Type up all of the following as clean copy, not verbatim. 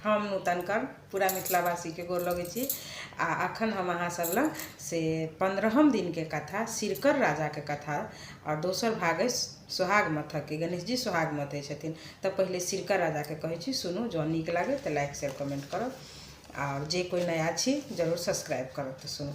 हम नूतन कर्ण पूरा मिथिलावासीके गोर लगै छी। आ अखन हम अहाँ सब लग से 15म दिनके कथा सिरकर राजाके कथा आओर दोसर भाग अछि सोहाग मथकके, गणेश जी सोहाग मथै छथिन। तऽ पहिले सिरकर राजाके कहै छी, सुनू, जँ नीक लागै तऽ लाइक शेयर कमेंट करब आओर जे कोइ नया छी जरूर सब्सक्राइब करब। तऽ सुनू,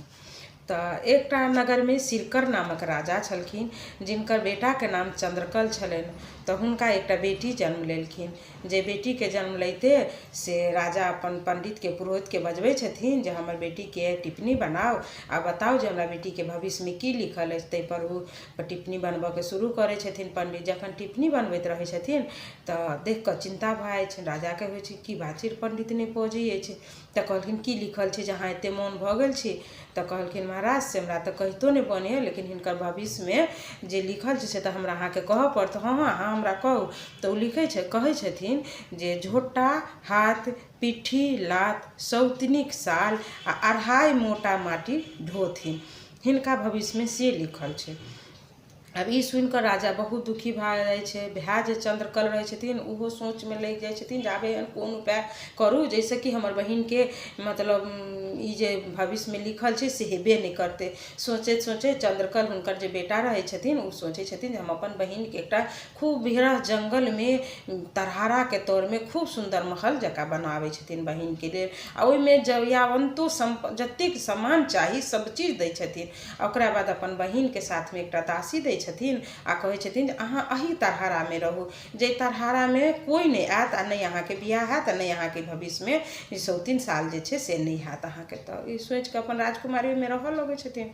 तऽ एकटा नगरमे सिरकर नामक राजा छलखिन जिनकर बेटाके नाम चन्द्रकल छलनि। तऽ हुनका एकटा बेटी जन्म लेलखिन। जे बेटीके जन्म लैते से राजा अपन पण्डितके पुरोहितके बजबै छथिन जे हमर बेटीके टिप्पणी बनाउ आ बताउ जे हमरा बेटीके भविष्यमे की लिखल अछि। ताहिपर ओ टिप्पणी बनबऽके शुरू करै छथिन पण्डित। जखन टिप्पणी बनबैत रहै छथिन तऽ देख कऽ चिन्ता भऽ जाइ छनि राजाके, होइ छै की बात छै, पण्डित नहि बजै अछि। तऽ कहलखिन, की लिखल छै जे अहाँ एतेक मौन भऽ गेल छी? तऽ कहलखिन, महाराज से हमरा तऽ कहितो नहि बनैए, लेकिन हिनकर भविष्यमे जे लिखल छै से तऽ हमरा अहाँके कहऽ पड़त। हँ हँ, अहाँ हमरा कहू। तऽ ओ लिखै छै, कहै छथिन जे झोटा हाथ पिट्ठी लात सौतनीक साल आ अढ़ाइ मोटा माटि ढोथिन, हिनका भविष्यमे से लिखल छै। आब ई सुनिकऽ राजा बहुत दुखी भए जाइ छै। भाय जे चन्द्रकल रहै छथिन ओहो सोचमे लागि जाइ छथिन जे आब एहन कोन उपाय करू जाहिसँ कि हमर बहिनके मतलब ई जे भविष्यमे लिखल छै से हेबे नहि करतै। सोचैत सोचैत चन्द्रकल, हुनकर जे बेटा रहै छथिन, ओ सोचै छथिन जे हम अपन बहिनके एकटा खूब बिहरह जङ्गलमे तरहाराके तरमे खूब सुन्दर महल जकाँ बनाबै छथिन बहिनके लेल आ ओहिमे यावन्तो सम्प जतेक सामान चाही सब चीज दै छथिन। आ ओकरा बाद अपन बहिनके साथमे एकटा दासी दै छथिन आ कहै छथिन जे अहाँ एही तरहारामे रहू, जाहि तरहारामे कोइ नहि आयत आ नहि अहाँके बियाह हैत आ नहि अहाँके भविष्यमे ई सौतीन साल जे छै से नहि हैत अहाँके। तऽ ई सोचिकऽ अपन राजकुमारी ओहिमे रहऽ लगै छथिन।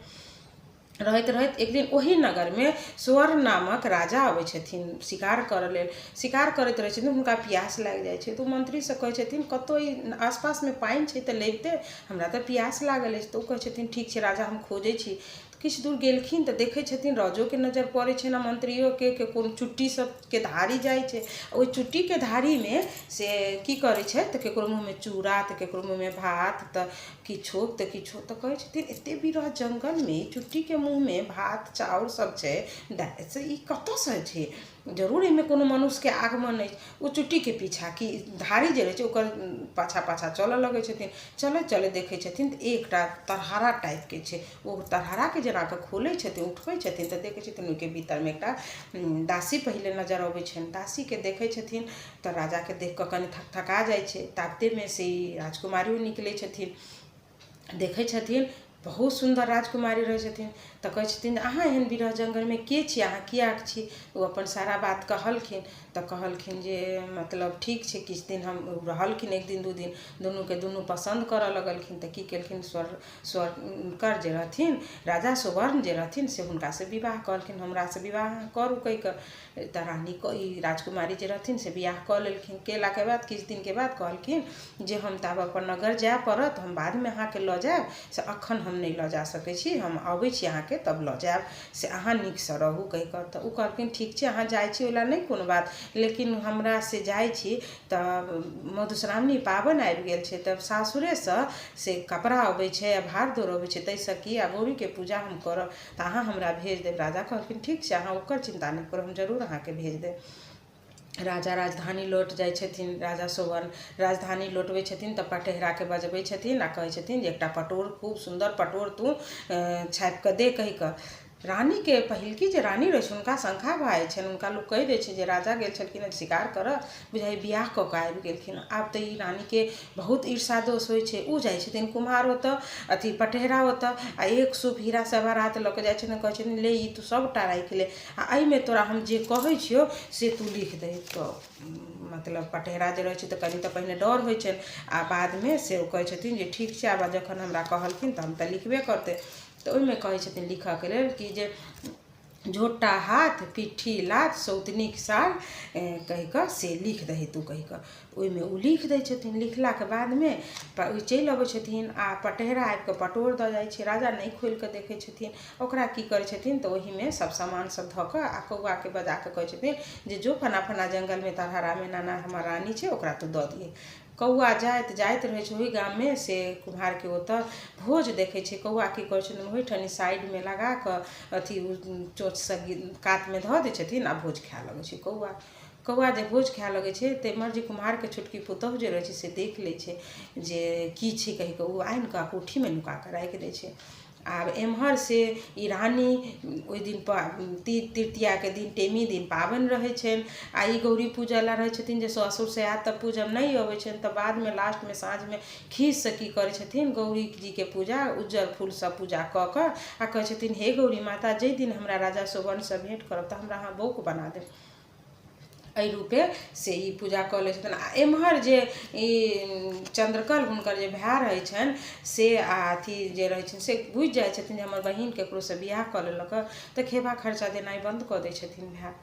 रहैत रहैत एक दिन ओही नगरमे स्वर्ण नामक राजा अबै छथिन शिकार करऽ लेल। शिकार करैत रहै छथिन, हुनका पियास लागि जाइ छै। तऽ ओ मन्त्रीसँ कहै छथिन, कतहु ई आसपासमे पानि छै तऽ लबितै, हमरा तऽ पियास लागल अछि। तऽ ओ कहै छथिन, ठीक छै राजा, हम खोजै छी। किछु दूर गेलखिन तऽ देखै छथिन, राजोके नजर पड़ै छनि आ मन्त्रियोके, के कोन चुट्टी सबके धारी जाइ छै। ओहि चुट्टीके धारीमे से की करै छै तऽ ककरो मुँहमे चूड़ा तऽ ककरो मुँहमे भात तऽ किछो तऽ किछो। तऽ कहै छथिन, एते बिरह जङ्गलमे चुट्टीके मुँहमे भात चाउर सब छै से ई कतऽसँ छै? जरूर एहिमे कोनो मनुष्यके आगमन अछि। ओ चुट्टीके पीछा कि धारी जे रहै छै ओकर पाछाँ पाछाँ चलऽ लगै छथिन। चलैत चलैत देखै छथिन तऽ एकटा तरहारा टाइपके छै। ओ तरहाराके जेनाकऽ खोलै छथिन, उठबै छथिन तऽ देखै छथिन ओहिके भीतरमे एकटा दासी पहिले नजर अबै छनि। दासीके देखै छथिन तऽ राजाके देख कऽ कनि थकथका जाइ छै। ताबतेमे से ई राजकुमारियो निकलै छथिन। देखै छथिन, बहुत सुन्दर राजकुमारी रहै छथिन। तऽ कहै छथिन, अहाँ एहन बिरह जङ्गलमे के छी, अहाँ किएक छी? ओ अपन सारा बात कहलखिन। तऽ कहलखिन जे मतलब ठीक छै। किछु दिन हम रहलखिन, एक दिन दू दिन, दुनूके दुनू पसन्द करऽ लगलखिन। तऽ की केलखिन, स्वर्णकर जे रहथिन, राजा सुवर्ण जे रहथिन, से हुनकासँ विवाह कहलखिन, हमरासँ विवाह अहाँ करू कहि कऽ। तऽ रानी ई राजकुमारी जे रहथिन से बियाह कऽ लेलखिन। केलाके बाद किछु दिनके बाद कहलखिन जे हम तऽ आब अपन नगर जाय पड़त, हम बादमे अहाँके लऽ जायब, से अखन हम नहि लऽ जा सकै छी, हम अबै छी अहाँके तब लऽ जायब, से अहाँ नीकसँ रहू कहि कऽ। तऽ ओ कहलखिन, ठीक छै, अहाँ जाइ छी ओहि लए नहि कोनो बात, लेकिन हमरा से जाइ छी तऽ मधुश्रावणी पाबनि आबि गेल छै, तऽ सासुरेसँ से कपड़ा अबै छै आ भाड़ दौड़ अबै छै, ताहिसँ कि आ गौरीके पूजा हम करब, तऽ अहाँ हमरा भेज देब। राजा कहलखिन, ठीक छै, अहाँ ओकर चिन्ता नहि करू, हम जरूर अहाँके भेज देब। राजा राजधानी लौट जाइ छथिन। राजा सुवर्ण राजधानी लौटबै छथिन तऽ पटेहराके बजबै छथिन आ कहै छथिन जे एकटा पटोर, खूब सुन्दर पटोर तू छापि कऽ दे कहि कऽ। रानीके पहिलकी जे रानी रहै छै हुनका शङ्का भऽ जाइ छनि। हुनका लोक कहि दै छै जे राजा गेल छलखिन हँ शिकार करऽ, बुझाइ बियाह कऽ कऽ आबि गेलखिन। आब तऽ ई रानीके बहुत ईर्षा दोष होइ छै। ओ जाइ छथिन कुम्हार ओतऽ, अथी पटेहरा ओतऽ आ एक सूप हीरा सवारात लऽ कऽ जाइ छथिन। कहै छथिन, ले, ई तू सभटा राखि ले आ एहिमे तोरा हम जे कहै छियौ से तू लिख दही। तऽ मतलब पटेहरा जे रहै छै तऽ कनि तऽ पहिने डर होइ छनि आ बादमे से ओ कहै छथिन जे ठीक छै, आब जखन हमरा कहलखिन तऽ हम तऽ लिखबे करतै। तऽ ओहिमे कहै छथिन लिखऽके लेल कि जे झोटा हाथ पिट्ठी लात सौतनीक साल कहि कऽ से लिख दही तू कहि कऽ। ओहिमे ओ लिख दै छथिन। लिखलाके बादमे ओ चलि अबै छथिन आ पटेहरा आबि कऽ पटोर दऽ जाइ छै। राजा नहि खोलि कऽ देखै छथिन ओकरा। की करै छथिन तऽ ओहिमे सब सामान सब धऽ कऽ आ कौआके बजा कऽ कहै छथिन जे जो फना फना जङ्गलमे तरहरामे नाना हमर रानी छै, ओकरा तू दऽ दिहे। कौआ जाइत जाइत रहै छै, ओहि गाममे से कुम्हारके ओतऽ भोज देखै छै। कौआ की करै छथिन, ओहिठनी साइडमे लगा कऽ अथी चोँचसँ कातमे धऽ दै छथिन आ भोज खाए लगै छै कौआ। कौआ जे भोज खाए लगै छै तऽ एम्हर जे कुम्हारके छोटकी पुतहु जे रहै छै से देख लै छै जे की छै कहि कऽ, ओ आनि कऽ कोठीमे नुका कऽ राखि दै छै। आब एम्हर से ई रानी ओहि दिन तृतीयाके दिन टेमी दिन पाबनि रहै छनि आ ई गौरी पूजऽ लए रहै छथिन जे सासुरसँ आयत तऽ पूजब, नहि अबै छनि तऽ बादमे लास्टमे साँझमे खीससँ की करै छथिन, गौरी जीके पूजा उज्जर फूलसँ पूजा कऽ कऽ आ कहै छथिन हे गौरी माता, जाहि दिन हमरा राजा सुवर्णसँ भेँट करब तऽ हमरा अहाँ बौक बना देब। एहि रूपे से ई पूजा कऽ लै छथिन। आ एम्हर जे ई चन्द्रकल हुनकर जे भाय रहै छनि से आ अथी जे रहै छनि से बुझि जाइ छथिन जे हमर बहिन ककरोसँ बियाह कऽ लेलक हँ, तऽ खेबा खर्चा देनाइ बन्द कऽ दै छथिन भाय।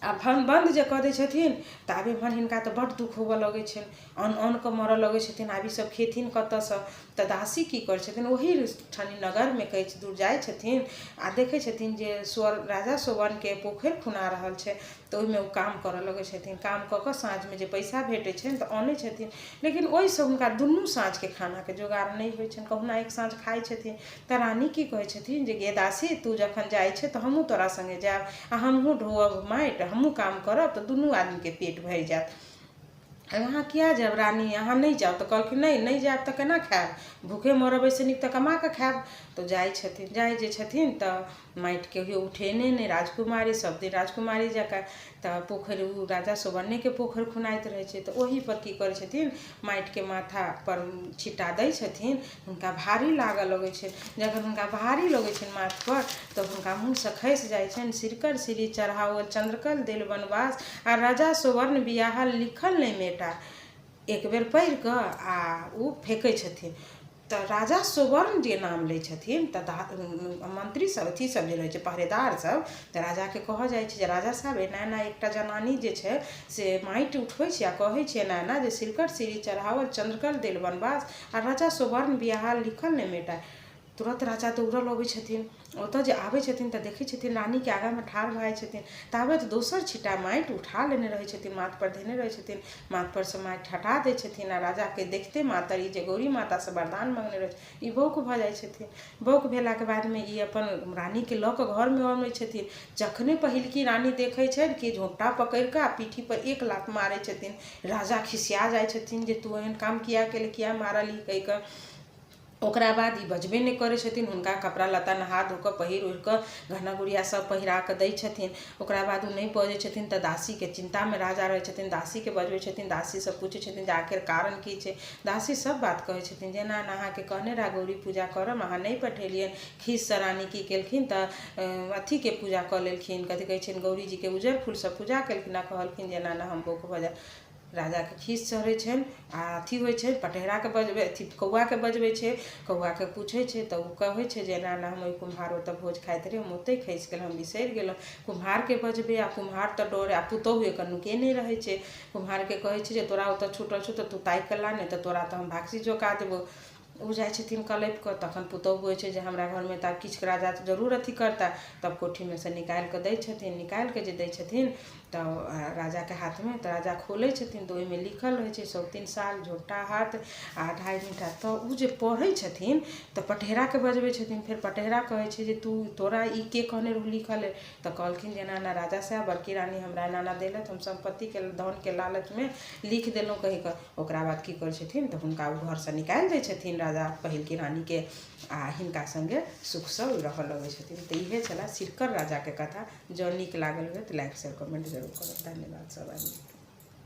आ बन्द जे कऽ दै छथिन तऽ आब एम्हर हिनका तऽ बड्ड दुःख होबऽ लगै छनि, अन्न अन्न कऽ मरऽ लगै छथिन। आब ई सब खेथिन कतऽसँ? तऽ दासी की करै छथिन, ओही ठानी नगरमे किछु दूर जाइ छथिन आ देखै छथिन जे स्वर राजा सुवर्णके पोखरि खुना रहल छै, तऽ ओहिमे ओ काम करऽ लगै छथिन। काम कऽ कऽ साँझमे जे पैसा भेटै छनि तऽ अनै छथिन, लेकिन ओहिसँ हुनका दुनू साँझके खानाके जोगाड़ नहि होइ छनि, कहुना एक साँझ खाइ छथिन। तऽ रानी की कहै छथिन जे गे दासी, तू जखन जाइ छै तऽ हमहूँ तोरा सङ्गे जायब आ हमहूँ ढोअब माटि, हमहूँ काम करब तऽ दुनू आदमीके पेट भरि जायत। अहाँ किया जायब रानी, अहाँ नहि जाउ। तऽ कहलखिन नहि, नहि जायब तऽ केना खायब, भूखे मरब एहिसँ नीक तऽ कमा कऽ खायब। तऽ जाइ छथिन, जाइ जे छथिन तऽ माटि कहियो उठेने नहि राजकुमारी, सब दिन राजकुमारी जकाँ। तऽ पोखरि ओ राजा सुवर्णेके पोखरि खुनाइत रहै छै, तऽ ओहीपर की करै छथिन, माटिके माथापर छिट्टा दै छथिन। हुनका भारी लागऽ लगै छै। जखन हुनका भारी लगै छनि माथपर तऽ हुनका मुँहसँ खसि जाइ छनि, सिरकर सिरी चढ़ाओल चन्द्रकल देल वनवास आ राजा सुवर्ण बियाहल लिखल नहि मेटा। एक बेर पढ़ि कऽ आ ओ फेकै छथिन तऽ राजा सुवर्ण जे नाम लै छथिन तऽ मंत्री सब अथी सब जे रहै छै पहरेदार सब तऽ राजाके कहऽ जाइ छै जे राजा साहब, एना एना एकटा जनानी जे छै से माटि उठबै छै आ कहै छै एना एना जे सिरकर सिरी चढ़ाओल चन्द्रकल देल वनवास आ राजा सुवर्ण बियाहल लिखल नहि मेटाय। तुरन्त राजा दौड़ल अबै छथिन। ओतऽ जे आबै छथिन तऽ देखै छथिन रानीके आगाँमे ठाढ़ भऽ जाइ छथिन, ताबत दोसर छिट्टा माटि उठा लेने रहै छथिन, माथपर धेने रहै छथिन। माथपरसँ माटि हटा दै छथिन आ राजाके देखिते मातर ई जे गौरी मातासँ वरदान मँगने रहै ई बौक भऽ जाइ छथिन। बौक भेलाके बादमे ई अपन रानीके लऽ कऽ घरमे अनै छथिन। जखने पहिलकी रानी देखै छनि कि झोँटा पकड़ि कऽ आ पीठीपर एक लात मारै छथिन। राजा खिसिया जाइ छथिन जे तू एहन काम किया केलही, किया मारलही कहि कऽ। ओकरा बाद ई बजबे नहि करै छथिन। हुनका कपड़ा लत्ता नहा धो कऽ पहिर ओढ़ि कऽ गहना गुड़िया सब पहिरा कऽ दै छथिन। ओकरा बाद ओ नहि बजै छथिन तऽ दासीके चिन्तामे राजा रहै छथिन। दासीके बजबै छथिन, दासीसँ पूछै छथिन जे आखिर कारण की छै। दासी सब बात कहै छथिन जे एना एना अहाँके कहने रहए गौरी पूजा करब, अहाँ नहि पठेलियनि। खीससँ रानी की केलखिन तऽ अथीके पूजा कऽ लेलखिन, कथी कहै छनि, गौरीजीके उज्जर फूलसँ पूजा केलखिन आ कहलखिन जे एना एना हम बौक भऽ जायब। राजाके खीस चढ़ै छनि आ अथी होइ छै, पटेहराके बजबै अथी कौआके बजबै छै। कौआके पूछै छै तऽ ओ कहै छै जे एना एना हम ओहि कुम्हार ओतऽ भोज खाइत रही, हम ओतहि खसि गेलहुँ, हम बिसरि गेलहुँ। कुम्हारके बजबै आ कुम्हार तऽ डरे आ पुतोहु एकर नुकेने रहै छै। कुम्हारके कहै छै जे तोरा ओतऽ छूटल छौ तऽ तू ताकि कऽ ला, नहि तऽ तोरा तऽ हम भाकसी झोका देबौ। ओ जाइ छथिन कलपि कऽ। तखन पुतोहु होइ छै जे हमरा घरमे तऽ आब किछु राजा जरूर अथी करता। तब कोठीमे सँ निकालि कऽ दै छथिन। निकालि कऽ जे दै छथिन तऽ राजाके हाथमे, तऽ राजा खोलै छथिन तऽ ओहिमे लिखल रहै छै सौतिन साल झोटा हाथ आ ढाइ मीठा। तऽ ओ जे पढ़ै छथिन तऽ पटेहराके बजबै छथिन। फेर पटेहरा कहै छै जे तू तोरा ई के कहने रहौ लिखल अइ? तऽ कहलखिन जे एना एना राजा साहेब, बड़की रानी हमरा एना एना देलथि, हम सम्पत्तिके धनके लालचमे लिख देलहुँ कहि कऽ। ओकरा बाद की करै छथिन तऽ हुनका ओ घरसँ निकालि दै छथिन राजा पहिलकी रानीके आ हिनका सङ्गे सुखसँ ओ रहऽ लगै छथिन। तऽ इहे छलै सिरकर राजाके कथा। जँ नीक लागल हुए तऽ लाइक शेयर कमेंट जरूर करब। धन्यवाद सब आदमीके।